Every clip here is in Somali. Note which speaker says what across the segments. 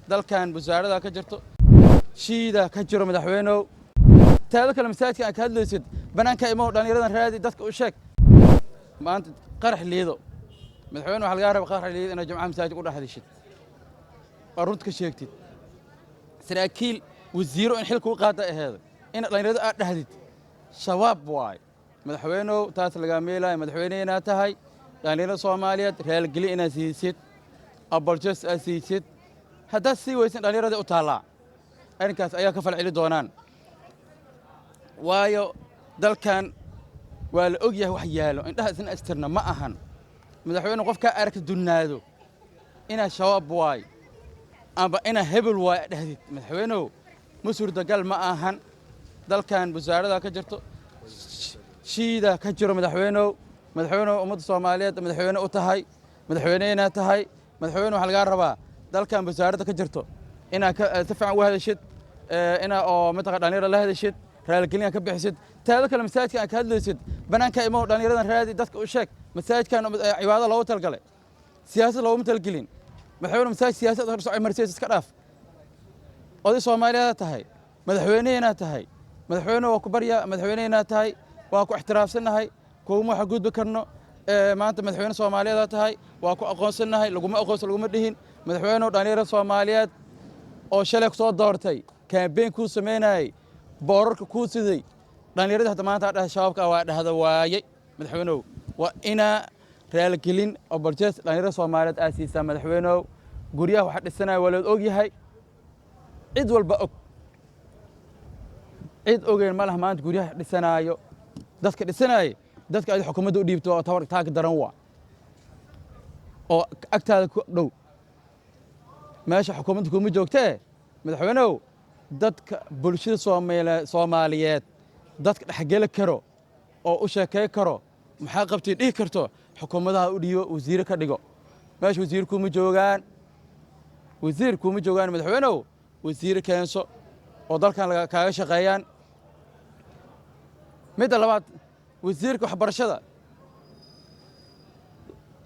Speaker 1: Dalkan wasaarada ka jirto, shiida ka jiro, madaxweynow. Taada kale, masaajidka aan ka hadlaysid, banaanka imow, dhallinyaradan raadi, dadka u sheeg. Maanta qarax Liido, madaxweyne, waxaa lagaa raba qarax Liido inaad jumcaha masaajid u dhex hadishid oo runta ka sheegtid. Saraakiil, wasiiro in xilka u qaada aheeda in dhallinyarada aad dhahdid Shabaab waay. Madaxweynow, taas lagaa meelaayo. Madaxweyne inaad tahay, dhallinyarada Soomaaliyeed raalgeli inaad siisid, apologize aad siisid. Haddaad sii weysin, dhallinyarada u taallaa, arrinkaas ayaa ka falceli doonaan, waayo dalkan waa la og yahay wax yaalo, indhaha isna astirna ma ahan. Madaxweyne, qofkaa aragta dunnaado inaad Shabaab waay amba inaa hebel waay dhahdid, madaxweynow, ma suurtagal ma ahan. Dalkan wasaarada ka jirto, shiida ka jiro, madaxweynow. Madaxweynow, ummadda Soomaaliyeed madaxweyne u tahay, madaxweyne inaad tahay. Madaxweyne, waxaa lagaa rabaa dalkan wasaaradda ka jirto inaad si fiican u hadashid, inaa oo mataqa dhalinyarada la hadashid, raaligelin ka bixisid. Taada kale, masaajidka aan ka hadlaysid, banaanka imow, dhallinyaradan raadi, dadka u sheeg. Masaajidkan cibaado loogu talgalay, siyaasad looguma talgelin. Madaxweyne, masaajid siyaasad hor socay marsiis iska dhaaf. Oday Soomaaliyeed tahay, madaxweyne inaad tahay. Madaxweyne, waa ku baryaa, madaxweyne inaad tahay, waa ku ixtiraafsannahay, kuguma waxa gudbi karno. Maanta madaxweyne Soomaaliyeed tahay, waa ku aqoonsannahay, laguma aqoonsan laguma dhihin. Madaxweyne, dhalinyarada Soomaaliyeed oo shalay ku soo doortay, campaign kuu samaynayay, boorarka kuu siday, dhallinyaradii hadda maanta dhah Shabaabka waa dhahda waayey. Madaxweynow, waa inaa raaligelin oo apologize dhalinyarada Soomaaliyeed aad siisaa. Madaxweynow, guryaha waxa dhisanaya waa lood og yahay, cid walba og, cid ogeyn ma laha. Maanta guryaha dhisanaayo, dadka dhisanaaye, dadka adi xukuumadda u dhiibto oo tabar taag daran waa oo agtaada ku dhow. Meesha xukuumadda kuma joogtee. Madaxweynow, dadka bulshada Soomaaliyeed, dadka dhexgeli karo oo u sheekay karo, maxaa qabtay dhihi karto, xukuumadaha u dhiibo, wasiire ka dhigo. Meesha wasiir kuma joogaan, wasiir kuma joogaan. Madaxweynow, wasiire keenso oo dalkan kaaga shaqeeyaan. Midda labaad, wasiirka waxbarashada,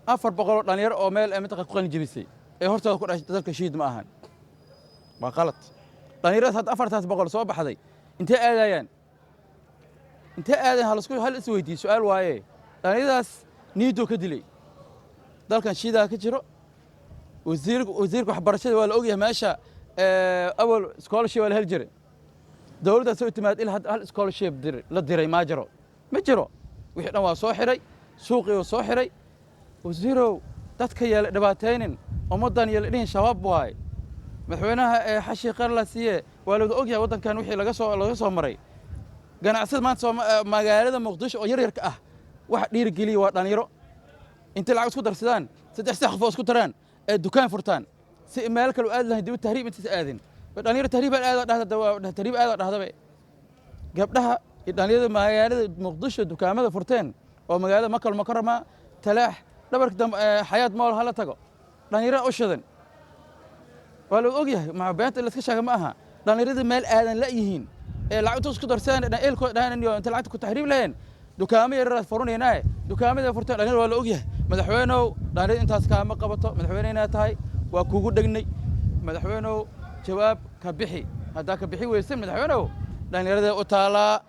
Speaker 1: 400 oo dhalinyaro oo meel mataqa ku qalin jebisay ee hortooda ku dhashay dalka shiid ma ahan, waa qalad. Dhalinyaradaas hadda 400 soo baxday intee aadayaan? Intee aadayan? Halasku hal is weydiiye su-aal waaye. Dhalinyaradaas niidoo ka dilay, dalkan shiidaa ka jiro. Wasiirka waxbarashada waa la ogyahay meesha awal scholarship waa la heli jiray. Dowladdaa soo timaad, il hal scholarship la diray maa jiro, ma jiro. Wixii dhan waa soo xiray, suuqii waa soo xiray. Wasiirow, dadka yeela dhibaataynin, ummaddan yeela dhihin Shabaab waaye. Madaxweynaha ee xashi qarla siiye, waa la wada ogyahay waddankan wixii laga soo maray. Ganacsada maanta magaalada Muqdisho oo yar yarka ah waxa dhiirigeliya waa dhalinyaro. Intay lacag isku darsadaan, saddex saddex qof oo isku daraan ee dukaan furtaan, si meel kale u aadi lahayn dib tahriib intaas aadin. Dhalinyaro tahriib aada dhahda, tahriib aada dhahdaba. Gabdhaha iyo dhalinyarada magaalada Muqdisho dukaamada furteen oo magaalada Makal Mukarama, Talaax, dhabarka dambe, Xayaat Mall hala tago, dhalinyaro u shidan waa la ogyahay. Ma beenta in la iska sheega ma aha. Dhallinyaradii meel aadan la yihiin ee lacagta isku darsadeen, eelkooda dhahan iyo inta lacagta ku tahriib laheen, dukaamo yaryar furanaynaa, dukaamada furteen dhalinyaro waa la ogyahay. Madaxweynow, dhalinyarada intaas kaama qabato. Madaxweyne inaad tahay waa kugu dhegnay. Madaxweynow, jawaab ka bixi. Haddaa ka bixi weysan, madaxweynow, dhalinyarada u taalaa.